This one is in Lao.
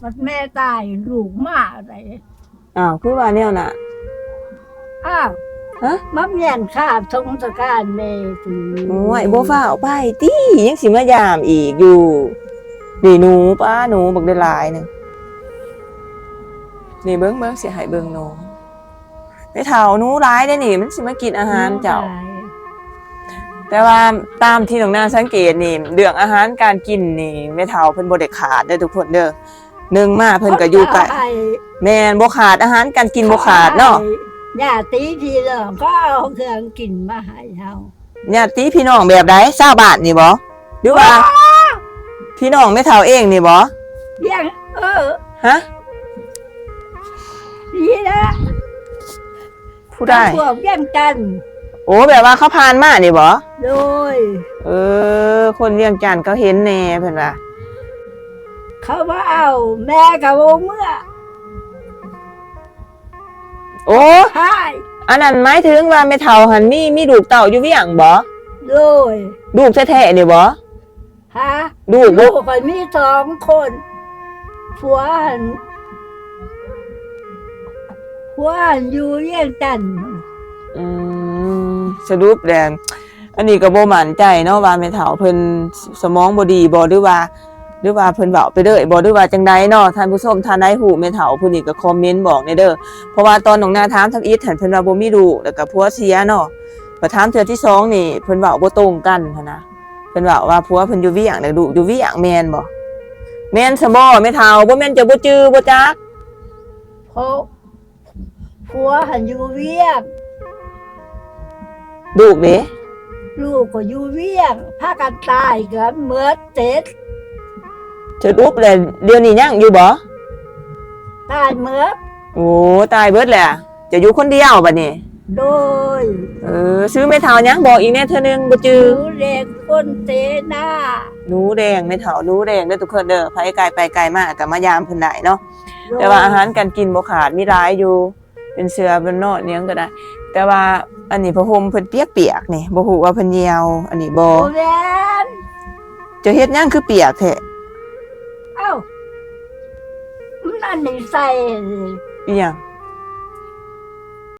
ບັດແມ່ຕາຍລູກມາໄດ໋. ອ້າວ ຄືວ່າແນວນັ້ນ? ອ້າວ ຮະ? ມາມ້ຽນຄາບສົງສະການແມ່ຕິ. ໂອ້ຍ ບໍ່ຟ້າວໄປຕິ ຍັງຊິມາຢາມອີກຢູ່. ນີ້ໜູ ປ້າ ໜູບັກໄດ້ຫຼາຍໜຶ່ງ. ນີ້ເບິ່ງ ເບິ່ງ ຊິໃຫ້ເບິ່ງໜູ. ແມ່ເຖົ້າ ໜູຫຼາຍເດ້ນີ້ ມັນຊິມາກິນອາຫານເຈົ້າ. ແຕ່ວ່າຕາມທີ່ນ້ອງນາງສັງເກດນີ້ ເລື່ອງອາຫານການກິນນີ້ ແມ່ເຖົ້າເພິ່ນບໍ່ໄດ້ຂາດເດີທຸກຄົນເດີ. ໜຶ່ງມາເພິ່ນກໍຢູ່ໃກ້ ແມ່ນ ບໍ່ຂາດ ອາຫານການກິນບໍ່ຂາດເນາະ. ຍາດຕິພີ່ນ້ອງກໍເອົາເຄື່ອງກິນມາໃຫ້ເຮົາ. ຍາດຕິພີ່ນ້ອງແບບໃດ? ຊາວບ້ານນີ້ບໍ? ຫຼືວ່າ ອໍ ພີ່ນ້ອງແມ່ເຖົ້າເອງນີ້ບໍ? ວຽງ ເອີ ຮະ? ນີ້ແຫຼະ ຜູ້ໃດ? ພວກວຽງຈັນ. ໂອ້ ແບບວ່າເຂົາຜ່ານມານີ້ບໍ? ໂດຍ. ເອີ ຄົນວຽງຈັນເຂົາເຫັນແດ່ເພິ່ນວ່າ ເຂົາມາເອົາ ແມ່ກໍບໍ່ເມືອ. ໂອ້ ຮາຍ ອັນນັ້ນໝາຍເຖິງວ່າແມ່ເຖົ້າຫັ້ນມີ ມີລູກເຕົ້າຢູ່ວຽງບໍ? ໂດຍ. ລູກແທ້ໆນີ້ບໍ? ຮະ? ລູກບໍ່? ລູກຂ້ອຍມີສອງຄົນ ຜົວຫັ້ນ ຜົວຫັ້ນຢູ່ວຽງຈັນ. ອືມ ສະຫຼຸບແລ້ວ ອັນນີ້ກໍບໍ່ໝັ້ນໃຈເນາະວ່າແມ່ເຖົ້າເພິ່ນສະໝອງບໍ່ດີບໍ່ ຫຼືວ່າ ຫຼືວ່າເພິ່ນເວົ້າໄປເລີຍບໍ່ ຫຼືວ່າຈັ່ງໃດເນາະ. ທ່ານຜູ້ຊົມທ່ານໃດຮູ້ແມ່ເຖົ້າຜູ້ນີ້ກໍຄອມເມັນບອກແດ່ເດີ ເພາະວ່າຕອນນ້ອງນາຖາມທຳອິດຫັ້ນ ເພິ່ນວ່າບໍ່ມີລູກ ແລ້ວກໍຜົວເສຍເນາະ. ພໍຖາມເທື່ອທີສອງນີ້ ເພິ່ນເວົ້າບໍ່ຕົງກັນຫັ້ນນະ. ເພິ່ນເວົ້າວ່າຜົວເພິ່ນຢູ່ວຽງ ແລ້ວລູກຢູ່ວຽງ ແມ່ນບໍ່? ແມ່ນຊະບໍ່ແມ່ເຖົ້າ? ບໍ່ແມ່ນເຈົ້າບໍ່ຈື່ບໍ່ຈັກ? ເພາະ ຜົວຫັ້ນຢູ່ວຽງ. ລູກເດ? ລູກກໍຢູ່ວຽງ ພາກັນຕາຍກັນໝົດເຈັດ. ສະຫຼຸບແລ້ວ ດຽວນີ້ຍັງຢູ່ບໍ່? ຕາຍໝົດ. ໂອ້ ຕາຍເບິດແລ້ວ ເຈົ້າຢູ່ຄົນດຽວບັດນີ້? ໂດຍ. ເອີ ຊື່ແມ່ເຖົ້າຫຍັງ? ບອກອີກແດ່ເທື່ອໜຶ່ງ ບໍ່ຈື່. ໜູແດງ ຄົນເສນາ. ໜູແດງ ແມ່ເຖົ້າໜູແດງເດີທຸກຄົນເດີ ໃຜໄກໄປໄກມາກໍມາຢາມເພິ່ນໄດ້ເນາະ. ໂດຍ. ແຕ່ວ່າອາຫານການກິນບໍ່ຂາດ ມີຫຼາຍຢູ່ ເປັນເສືອເປັນນອນຫຍັງກໍໄດ້ ແຕ່ວ່າອັນນີ້ຜ້າຫົ່ມເພິ່ນປຽກໆນີ້ ບໍ່ຮູ້ວ່າເພິ່ນຍ່ຽວອັນນີ້ບໍ່? ບໍ່ແມ່ນ. ເຈົ້າເຮັດຫຍັງຄືປຽກແທ້? ເອົ້າ ມັນອັນນີ້ໃສ່. ອີຫຍັງ?